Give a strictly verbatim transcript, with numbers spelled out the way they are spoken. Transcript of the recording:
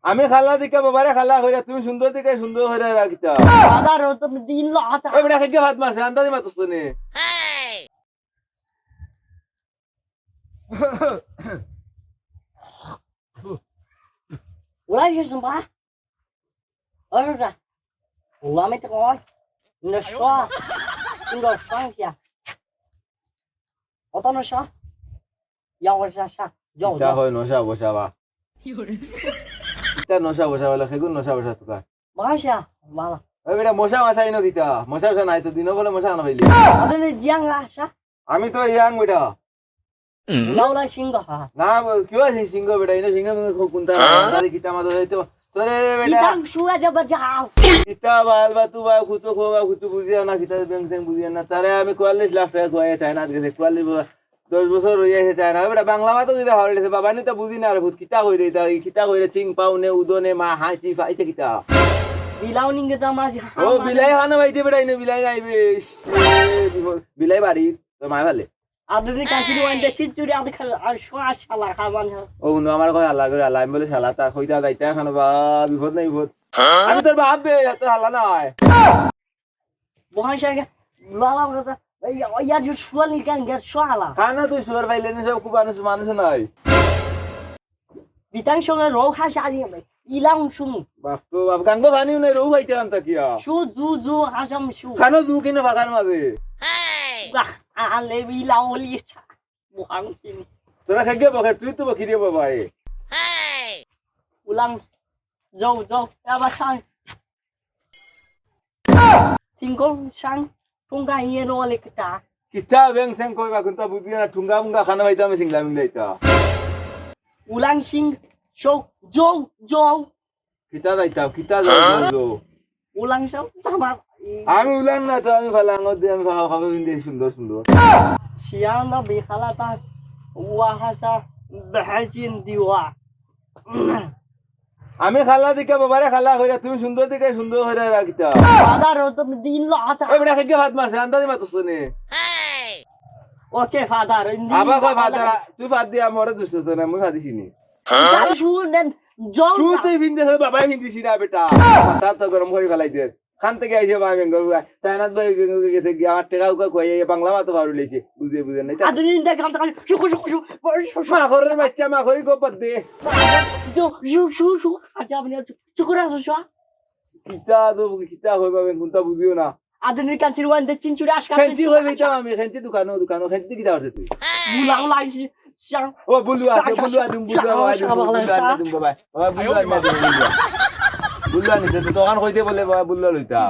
আমি কালা দেখিয়া বাবারে কালা কইরা, তুমি সুন্দর দেখিয়া সুন্দর কইরা রাখিতা। দাদা, রো তো দিন লো, আতা। ওই বেটা, খেগে ভাত মারছে, আন্দাজি মাতছ তো নে। ওরা গেছে বা? ওরা, ওরা। ও, আমি তো কই, নশা। নশা কিয়া? অত নশা? ইয়া, ওর সা-, সা-, যাও, ইতা যাও। হয় নশা বসা বা? ইতা নশা বসা বলে, খেগুন নশা বসা তুকার। বাসা, বালা। ওই বেটা, মশা মাসা ইনো কিতা? মশা মশা নাই তো, দিনও বলে মশা আনা পাইলি। আরে, জিয়াং রাসা। আমি তো ইয়াং বেটা। লাউলা সিংহ, হা। না, ব-, কিয় আছে সিংহ বেটা? ইনো সিংহ মিংহ কো-, কোনটা? হ্যাঁ? আরে, কিতা মাদর হইতো? তোরে রে বেটা। ইতাং শুয়া যাবা যাও। কিতা বাল বা তু বা কুতু খো বা কুতু বুঝিয়া না, কিতা ব্যাং স্যাং বুঝিয়া না। তারে আমি চুয়াল্লিশ লাখ টাকা খুয়াইয়া চায়নাত গেছে, চুয়াল্লিশ বছর। দশ বছর রইয়া আছে চায়না। বেটা, বাংলা মাতো কিতা হাওড়ে গেছে, বাবা নি তো বুঝি না রে ভূত, কিতা কইরে ইতা, কিতা কইরে চিং পাও নে, উদো নে, মা হাই চি ফাইতে কিতা। বিলাও নিঙ্গে তো আমার ও, বিলাই হানো ভাইতে বেটা, ইনো বিলাই নাই বে। এ, বিলাই বাড়ি, তো মায় ভালে। আধুনিক কাঞ্চির ওয়াইন দে চিচুরি আধ খা-, আর শোয়া শালা খাবান হ্যাঁ। ও, উনো আমার কয় হালা করে হালা, আমি বলে শালা, তার কইতা যাইতা এখন বা বিপদ নাই বিপদ। আমি তোর বাপ বে, তোর হালা না হয়। বহান শাহ, লালা কথা, এই, ইয়ার যে শুয়ালি গান, ইয়ার শোয়া হালা। খানা তুই শুয়ার পাইলে নি সব খুব মানুষ, মানুষ নাই। বিতাং সঙ্গে রৌ হাসা আনি, ইলাম শুমু। বাপ তো বাপ, গাঙ্গো পানিও নাই, রৌ পাইতে আনতা কিয়া? শু, জু, জু, হাসাম শু। খানো জু কিনে ফাঁকার মাঝে। বাহ, আলে বিলা ওলি ছা। বুহাং কিনি। তোরা খাইগে বখের, তুই তো বখিরে বাবা এ। উলাং, যাও, যাও, এ আবার সাং। সিংকং সাং, টুঙ্গা ইয়ে নো লেকটা। কিতা বেং সেং কইবা, কুনতা বুঝি না, টুঙ্গা মুঙ্গা খানা পাইতাম, সিংলা মিংলা ইতা। উলাং সিং, শো, যাও, যাও। কিতা যাইতাম, কিতা যাও, যাও, যাও। উলাং সাং, তামার। আমি উলাং না তো, আমি ফালাং, ওদের আমি ফালাং, ফালাং, সুন্দর, সুন্দর। শিয়াম না বেখালা তা, ওয়াহাসা, বেহাসিন দিওয়া। আমি খালা দিকে বাবারে খালা কইরা, তুমি সুন্দর দিকে সুন্দর কইরা রাখিতা। দাদা, রো তো দিন লো আতা। ওই বেটা, খেগে ভাত মারছে, আন্দাজি মাতছ নে। ওকে, ফাদার, ইন্দি আবার কয় ফাদার, ফাদার। তুই ফাদ দিয়া মরে দুসছ না, মুই ফাদিছি নি। তাই শুন, নেন, জল তুই খা। তুই ফিন্দিছ, বাবাই ফিন্দিছি না বেটা। মাথা তো গরম করি ফালাই দে। খান থেকে আইছে ভাই বেঙ্গল ভাই। চায়নাত ভাই গেছে গিয়া আমার টেকা উকা খুয়াই, এই বাংলা মাতো ফারু লইছে। বুঝে বুঝে নাই। আদুনি ইন্দা কাম টাকা, শুকু, শুকু, শুকু, শুকু। মা ঘরের বাচ্চা, মা ঘরে গোপাত দে। শু, শু, শু, শু। আচ্ছা, আপনি শুকুর আছো, শু। কিতা তো, কিতা কইবা, আমি কুনতা বুঝিও না। আধুনিক কাঞ্চির ওয়ান দে চিনচুরি আশকা খেঞ্চি কইবি তো আমি, খেঞ্চি দোকানো, দোকানো, খেঞ্চি কিতা করছে তুই? বুলা, বুলা, আইছি, চা। ও, বুলু আছে, চা, বুলু চা, আদুম, বুলু চা, আদুম, চা, বুলু চা, আদুম, বাবা। বাবা, বুলু চা। আদুম, বুলু। বুলু আনিছে, তো দোকান কইতে বলে, বাবা, বুলু লইতা।